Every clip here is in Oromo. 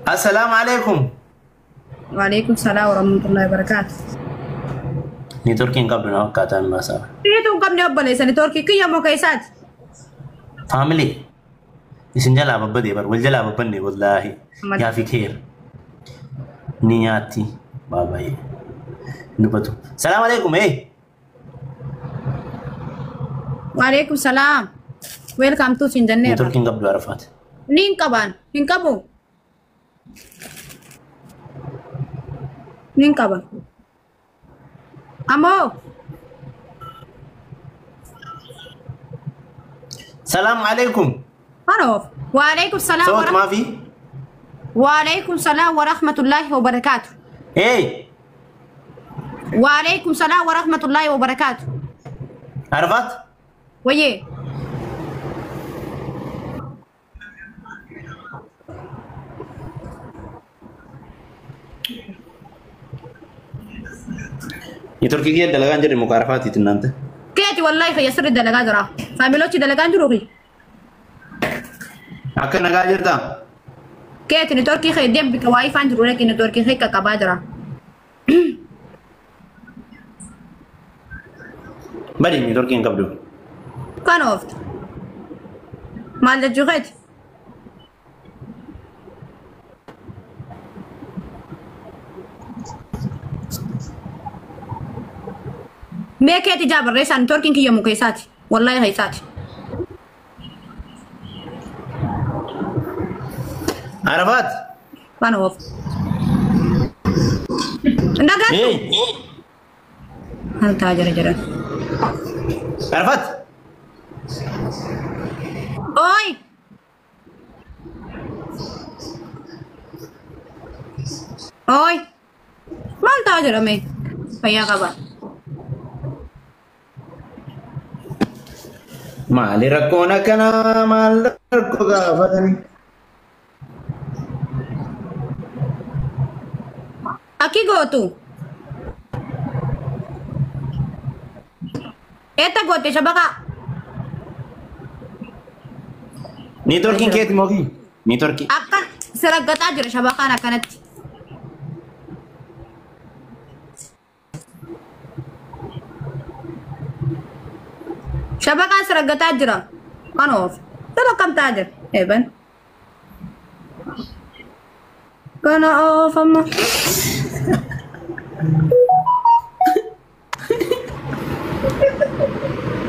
Assalaamu alaikum. Waalaikum salaam warahmatullahi wabarakatuh. Niitoorkiin qabdu nama akkaataan baasaa. Fiituu hin qabne obboleessa niitoorkii kiyya moo keessaati? Faamilii isin jalaa babbadee bar wal jalaa babbanne wallaahi yaa fi keer ni nyaatti baabaayee dubbatu. Salaam alaikum ee. Waalaikum salaam. Welcome to siin jenneerra. Niitoorkiin qabdu Arafaat. Ni hin qabaan hin qabu. Ni hin qaban. Ammoo Salaam alaikum. Hanoof. Waalaikum salaam. Sawat maafi. Waalaikum salaam warahmatullahi wabarakatuh. Ee. Waalaikum salaam warahmatullahi wabarakatuh. Arafaat. Wayyee. Niitoorkii kiyya dalagaan jedhe muka Arafaatiitiin naante. Keeti wallahi kiyya sirri dalagaa jira. Faamilochi dalagaan jiru kiyya. Akka nagaa jirtaa? Keeti niitoorkii kiyya deembi ka waa'ee faan jiru dhaqi niitoorkii kiyya qaqqabaa jira. Badi niitoorkii hin qabdu. Kan ooftu. Maal jechuu keeti? Mee keeti jaa barreessaa niitoorkiin kiyya muka isaati. Wallahi keessaati. Arafaat. Kan ooftu. Ndagaattu. Ee. Maal ta'aa jira jedhan. Arafaat. Oi! Oi! Maal ta'aa jira mee? Fayyaa qaba. Maali rakkoon akkanaa maal rakkoo gaafatanii? Akki gootu. Eetta goote shabakaa? Niitoorkiin keeti moo kiyya? Niitoorkii. Akka siraggaxaa jira shabakaan akkanatti. Shabakaan siraggaxaa jira. Kan oofu. Tola akkam ta'aa jira? Eeban. Kana oofama.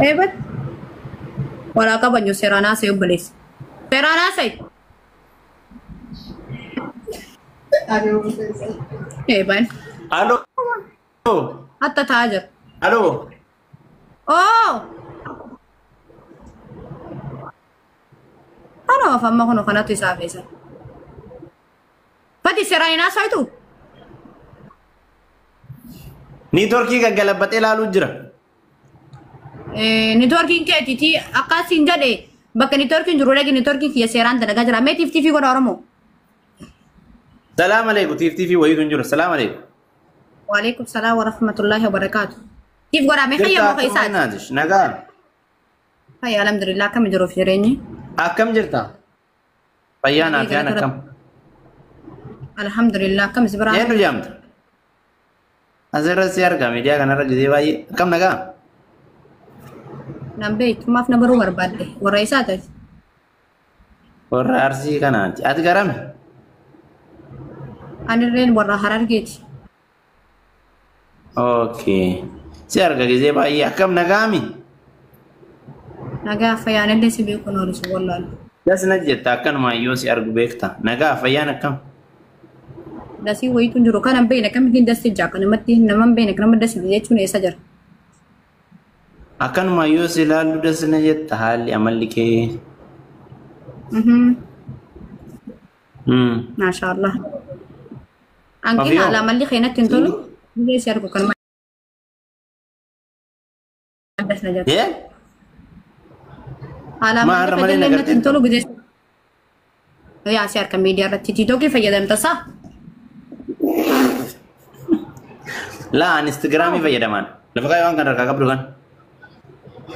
Eeban. Walaa qabanyu seeraan haasa'e obboleessa. Seeraan haasa'e. Eeban. Aloo. Hatta ta'aa jira. Aloo. Oo! Kana oofama kun kanatu isaa feesa. Fati seeraan hin haasa'etu? Niitoorkii gaggalabbatee ilaaluu jira. Niitoorkiin keetiiti akkasiin jedhe bakka niitoorkiin jiru dhaqi niitoorkiin kiyya seeraan dalagaa jira. Mee tiif tiifii godha Oromoo. Salaam alaikum tiif tiifii wayiitu hin jiru. Salaam alaikum. Waalaikum salaam warahmatullahi wabarakaatu. Tiif godha mee Jirtaa hayya muka akkam isaati. naatish nagaa. Hayya alhamdulillah akkam jiruuf jireenyi. Akkam jirta? Fayyaa naaf yaan akkam? Alhamdulillah akkam si biraa. Eenyu jaamta? Asirra si argaa miidiyaa kanarra gisee baay'ee akkam nagaa? Nan beektu maaf na baruu barbaadde warra isaa ta'e. Warra Arsii kanaati. Ati garami? Anirreen warra Harargeeti. Okay. Si arga gisee baay'ee akkam nagaami? Nagaa fayyaan illee si beeku noolu si wallaalu. Das na jetta akkanuma yoo si argu beekta. Nagaa fayyaan akkam? Dasii wayiitu hin jiru kana hin beekne akkamittiin dasii jaa kanumatti nama hin beekne kanuma dasii jechuun eessa jira? Akkanuma yoo si ilaallu das na jetta haalli amalli kee. Maashaallah. Hanqina Ofiyyoo. haala amalli keenyatti hin tolu. Biyya si argu kanuma das na jetta. Yee? Haala Maa amalli har'a malee na fayyadamne natti hin garteetta? tolu gidee. Yaa si harka miidiyaa irratti tiitookii fayyadamta saa? Laa ani Instagiraamii fayyadamaan. Lafa kaayee waan kana harkaa qabdu kan.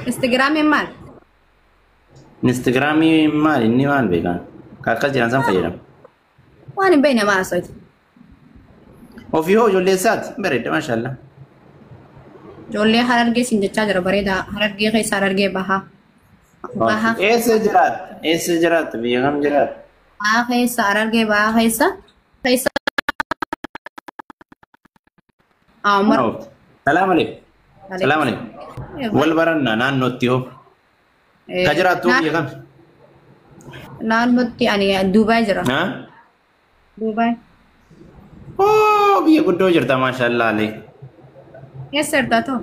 Instagiraamiin maal? Instagiraamii maal inni maal beekan? Ka akkas jiran san fayyadama. Waan hin beekne maal haasawte? Ofii hoo ijoollee isaati bareedda maashaallah. Ijoollee Harargee siin jechaa jira bareedaa. Harargee keessa Harargee bahaa. Bahaa. Eessa jiraatta? Eessa jiraatta? Biyya kam jiraatta? Bahaa keessa Harargee bahaa keessa. Keessa. Umar. Salaam alaikum. Salaam alaikum. Wal barannaa naannootti hoo? Ka jiraattu biyya kam? Naannootti ani Duubaay jira. Duubaay. Oo biyya guddoo jirta maashaallah alee. Eessa jirta too?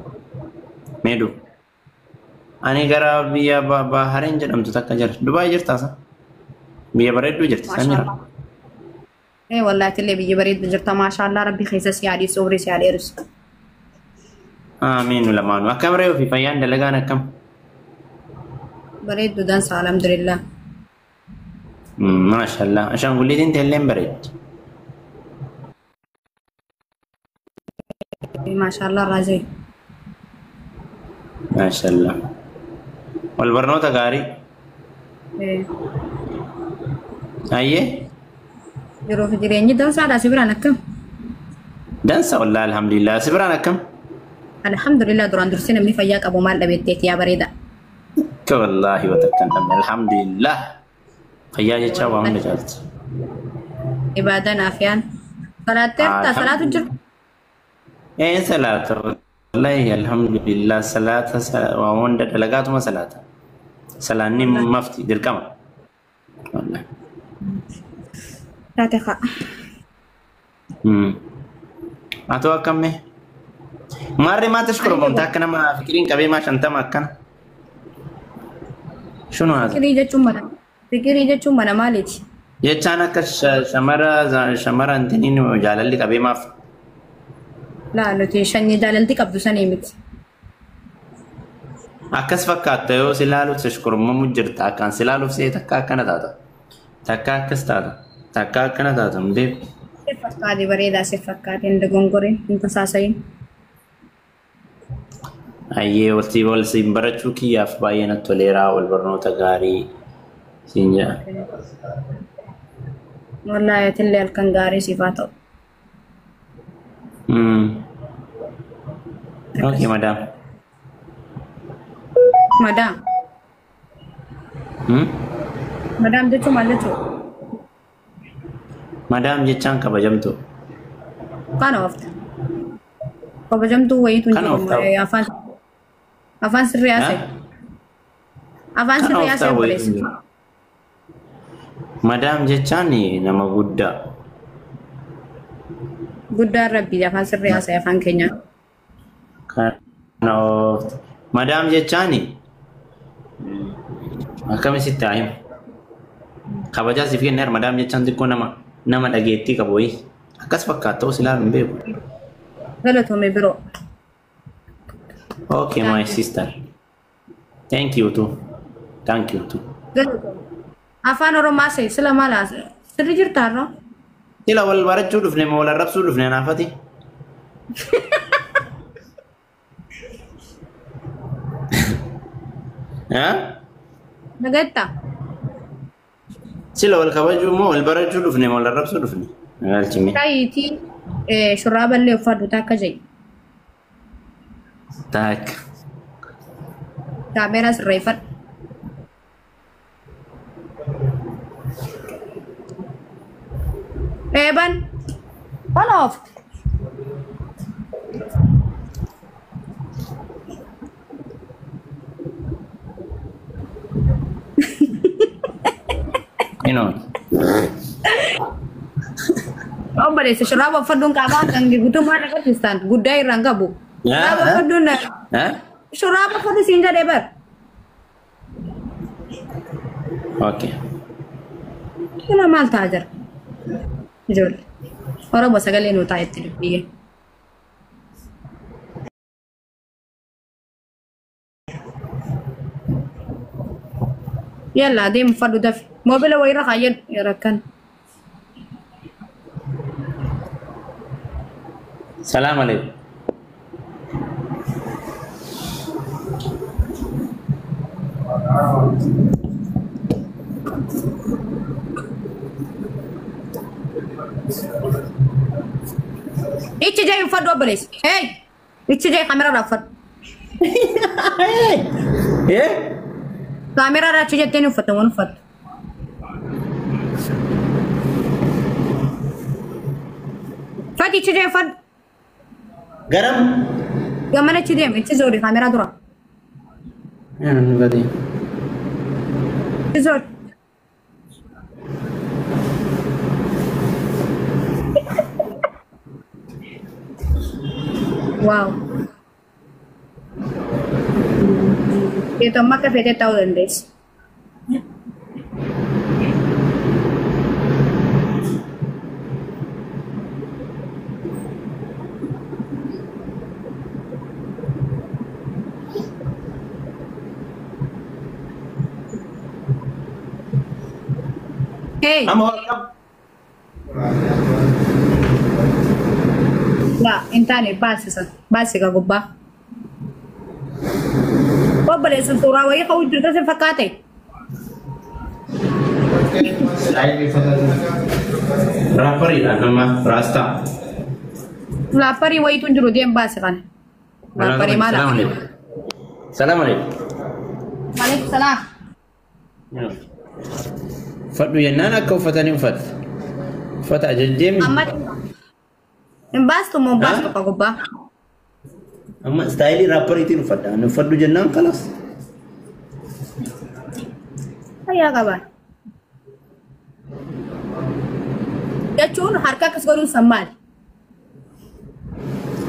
Meedu. Ani gara biyya Bahareen jedhamtu takka jira. Dubaay jirta sa? Biyya bareedduu jirti san jira. Ee wallaahi illee biyya bareedduu jirta maashaallah rabbi keessa si haa dhiisu umrii si haa dheeressu. Amiin lamaanuu. Akkam ree ofii fayyaan dalagaan akkam? Bareedduu dansa alhamdulillah. Maashaallah. Ashaangulliitiin teelleen bareeddi. Maashaallah raajee. Maashaallah. Wal barnoota gaarii. Ayyee. Yeroo fi jireenyi dansaadha si biraan akkam? Dansa wallaahi alhamdulillah. Si biraan akkam? Alhamdulillah duraan dursee namni fayyaa qabu maal dhabeetteeti yaa bareeda. Akka wallaahi wa takkan dhabne alhamdulillah. Fayyaa jechaa waa hunda caalti. Ibaadaan afiyaan. Salaatteerta salaatu jiru. Ee salaata wallaahi alhamdulillah salaata waa hunda dalagaatuma salaata. Salaanni mafti dirqama. Wallaahi. Taate haa. Atoo akkamme? Maarree maa tashkurumamta akka nama fikiriin qabee maa shantama akkana? Shunu haasa. Fikirii jechuun mana. Fikirii jechuun mana maaliiti? Jechaan akka shamara intiniin jaalalli qabee maaf? Laa nuti shanyii jaalalti qabdu sanii miti. Akkas fakkaatta yoo si ilaaluuf tashkurumamu jirta akkaan si ilaaluuf see takka akkana taata. Takka akkas taata. Takka akkana taata hin beeku. Si fakkaate bareedaa si fakkaate hin dogongoriin hin tasaasayin. Ayyee waltii wal siin barachuu kiyyaaf baay'ee natti toleeraa wal barnoota gaarii siin jedha. Wallaahi atillee halkan gaarii siif haa ta'u. Okay, madam. Madam. Madam jechuun maal jechuudha? Madam jechaan kabajamtu. Kana oofta. Kabajamtuu wayiitu hin Kana jiru oofta. afaan afaan sirrii haasa'e. Afaan Kana sirrii ooftaa haasa'e wayiitu hin obboleessa. jiru. Madam jechaan nama guddaa. Guddaan rabbii afaan sirrii haasa'e afaan keenyaa. Kana oofta. Madam jechaan akkamitti haa himu? Kabajaa siif kenneera madam jechaan xiqqoo nama dhageettii qabu wayii. Akkas fakkaata ta'us ilaalu hin beeku. Galatoome biroo. Okay, my sister. Thank you too. Thank you too. Galatoome. Afaan Oromoo haasa'e sila maal haasa'e? Sirri jirta har'a? Sila wal barachuu dhufne moo wal arrabsuu dhufne naafati? Nagattaa? Sila wal kabajuu moo wal barachuu dhufne moo wal arrabsuu dhufne? Galchime. Kaayitii shurraaba illee uffadhu takka jedhi. Takka. Kaameeraa sirreeffadhu. Eeban. On off. Inoo. Obboleessa shurraaba uffadhuun qaamaa kan guutuu maal agarsiistan guddaa irraan qabu. Shurraaba uffadhuun shurraaba uffadhu siin jedhee bar. Okay. Kana maal ta'aa jira? Ijoollee. Oromoo sagalee nuu ta'a itti dubbiyyee. Yalla adeemu uffadhu dafi. Moobila wayirra kaayyadhu rakkan. Salaam alaikum. Ichi jee uffadhu obboleessi. Hey! Ichi jee kaameraa uffadhu. Kaameraa achi jettee ni uffatta waan uffattu. Fati ichi jee uffadhu. Garam? Gamana ichi deemi ichi zoori kaameraa dura. Ichi zoori. Wow. Feetu amma akka feetee ta'uu dandeessi. Hey. Amma akkam? Laa hin taane baasisa baasika gubbaa. Obboleessa suuraa wayii ka'uu jirta si fakkaate. Raapariidha nama raastaa. Raapparii wayiitu hin jiru deem baasi kana. Raapparii maal akka? Salaam alaikum. Waalaikum salaam. Uffadhu jennaan akka uffatanii uffata. Uffata ajajjeemi. Amma hin baastu moo hin baastu ka gubbaa? Amma istaayilii raappariitiin uffadha. Ani uffadhu jennaan kalas. Fayyaa qabaan. Jechuun harka akkas godhuun san maali?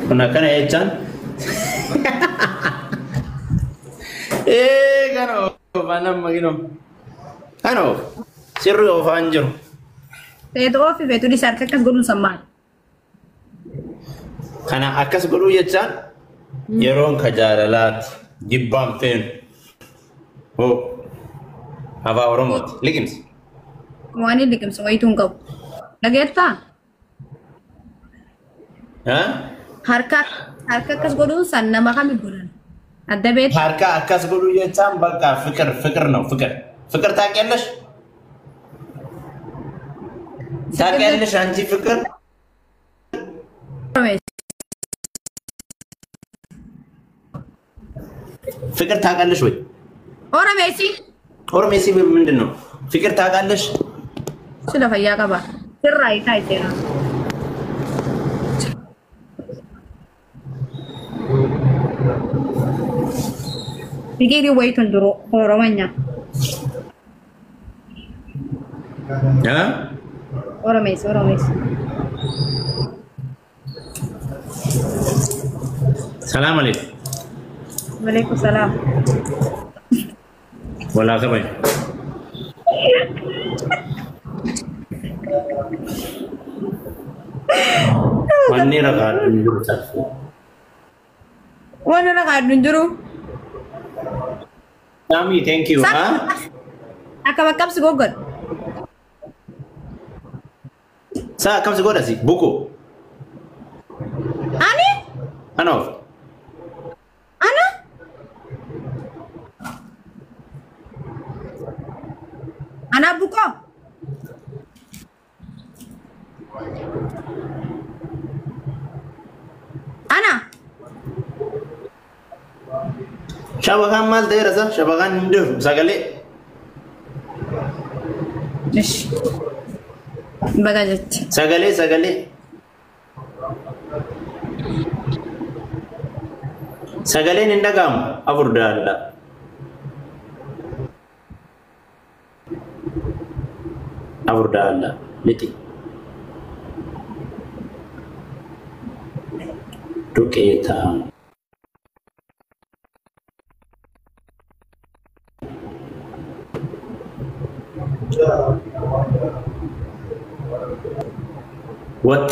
Kun akkana jechaan. Kana oofaan amma ginoo. Kana oof. Sirri oofaan jiru. Feetu oofi feetu dhisa harka akkas godhuun san maali? Kana akkas godhuu jechaan yeroon ka jaalalaati jibbaan feenu. Hoo afaan Oromooti. Liqimsi. Waan inni liqimsu wayituu hin qabu. Dhageettaa? Harka akkas godhuun san nama kami godhan? Adda beektaa? Harka akkas godhuu jechaan bakka fikir fikir ነው ፍቅር ፍቅር ታውቂያለሽ? ታውቂያለሽ አንቺ ፍቅር? ፍቅር ታውቃለሽ ወይ? ኦሮሜሲ ኦሮሜሲ ምንድን ነው? ፍቅር ታውቃለሽ? ስለ ፈያ ቀባ ስራ ይታይ ሴራ Fikirii wayitu hin jiru Oromonya. Oromeessi Oromeessi. Salaam alaikum. Waalaikum salaam. Walaa kabaj. Wanni ragaa hin jiru saffuu. Wanni ragaa hin jiru. Sami, thank you. Akkam akkamsi goggodha? Saa akkamsi godha si? Buku. Ani? Anoof. Ana? Ana buko? Ana? Shabakaan maal ta'eera sa? Shabakaan hin dhufu sagalee. Ish. Baga jechi. Sagalee sagalee. Sagaleen hin dhaga'amu afur daalla. Afur daalla lixi. Duqeetaa. What?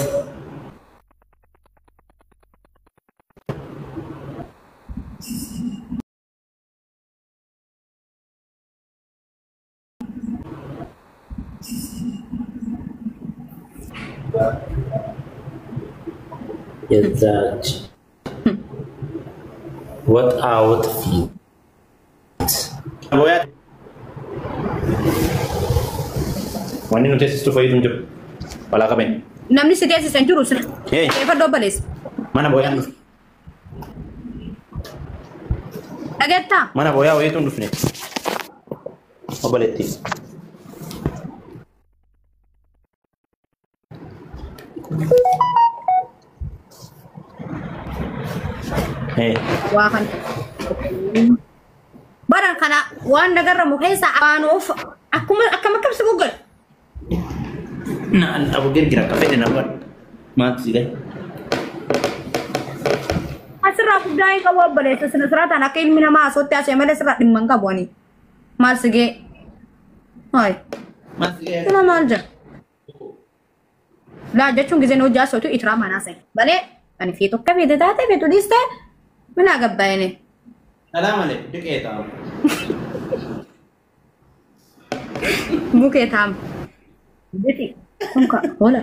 የዛች ወጣ ወጥ ፊት Wanni nuti teessistu fayyadu hin jiru. Balaa qabeen. Namni si teessisan jiru sina. Hey. Eeffadhu obboleessa. Mana booyaan dhufne. Dhageettaa? Mana booyaa wayiitu hin dhufne. Obboleettii. Hey. Waa kana. Baran kana waan nagarramu keessa waan of akkuma akkam akkam si guggal. Naan abu girgira akka fedhe na godha. Maaltu si gahe? Asirraa guddaa hin qabu obboleessa sina siraataan akka ilmi namaa asootti asee malee sirraa dhimma hin qabu ani. Maal si gee? Hayi. Maal si gahe? Sina maal jira? Laa jechuun giseen hojii asootu itiraa manaa sa'i. Malee ani feetu akka feete taate feetu dhiiste minaa gabbaa'ine. Salaam alaikum. Diqee taa'u. Bukee taa'am. Kun ka hola.